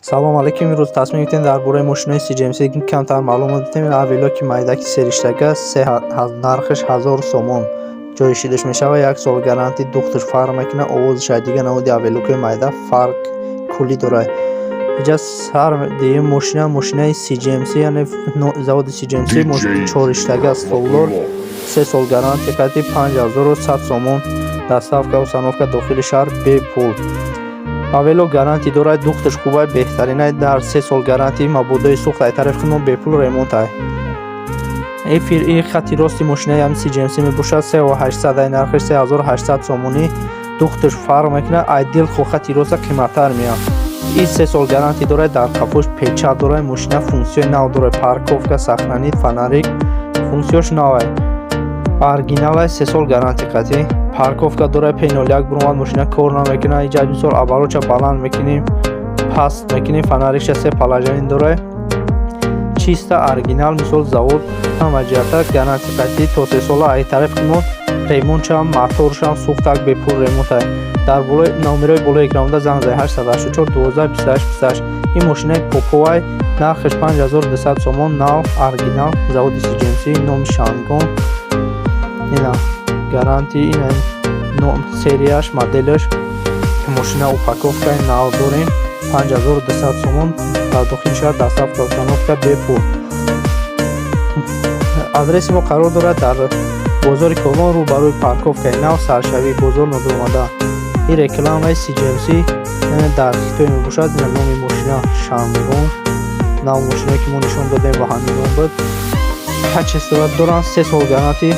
Салом алейкум. Имрӯз тасмим гирифтем дар бораи мошинои CGMC камтар маълумот бидиҳем. Авелоки майдаки сериштага, нархаш 1000 сомон ҷои шидаш мешавад. Як сол гарантӣ, духташ фарқ мекунад, овозаш аз дигар намуди авелокҳои майда фарқ куллӣ дорад. Иҷа сар диҳем, мошина мошинаи CGMC, яъне заводи CGMC, чорриштага, столдор, 3 сол гарантия карди, 5100 сомон, доставка, установка дохили шаҳр бепул. Авело гарантӣ дорад, духташ хубай, беҳтаринай, дар 3 сол гарантӣ, мабодои сӯхт ай тарафи худмон бепул ремонтай. И хатти рости мошинаи ҳами CGMC мебошад, сеу ҳаштсад ай нархаш, 3800 сомонӣ. Духташ фарқ мекунад, ай дилхо хатти роста қиматтар меяд. И 3 сол гарантӣ дорад, дар қафош печать дорад. Мошина функсияи нав дорад: парковка, сохранить, фонарик, функсияш навай, оригиналай, 3 сол гарантӣ қатъӣ. Парковка дорад, П01 буромад, мошина кор намекунад. Иҷа мисол оборотша баланд мекунем, паст мекунем, фонарикша се положение дорад, чисто оригинал, мисол завод, ҳама ҷиҳата гарантӣ қатъӣ то 3 сола. Ай тарафи мо ремонтшам, моторшам сӯхтак, бепул ремонтай. Дар болои номерои болои экран буда занг зай: 884 12 28 28. Ин мошинаи поповай, нархаш 5200 сомон, нав, оригинал, заводи CGMC, номи Шангон, ина гарантӣ, ина серияш, моделаш. Мошина упаковкаи нав дорем, 5200 сомон, дар дохили шаҳр доставка, установка бепул. Адреси мо қарор дорад дар бозори Корвон, рӯ барои парковкаи нав, саршавии бозор нодуромада. Ин рекламаи CGMC, яъне дар Хитой мебошад. Ина номи мошина Шангон, нав мошиное ки мо нишон додем, ба ҳамин ном буд. Качество доранд, 3 сол гарантӣ.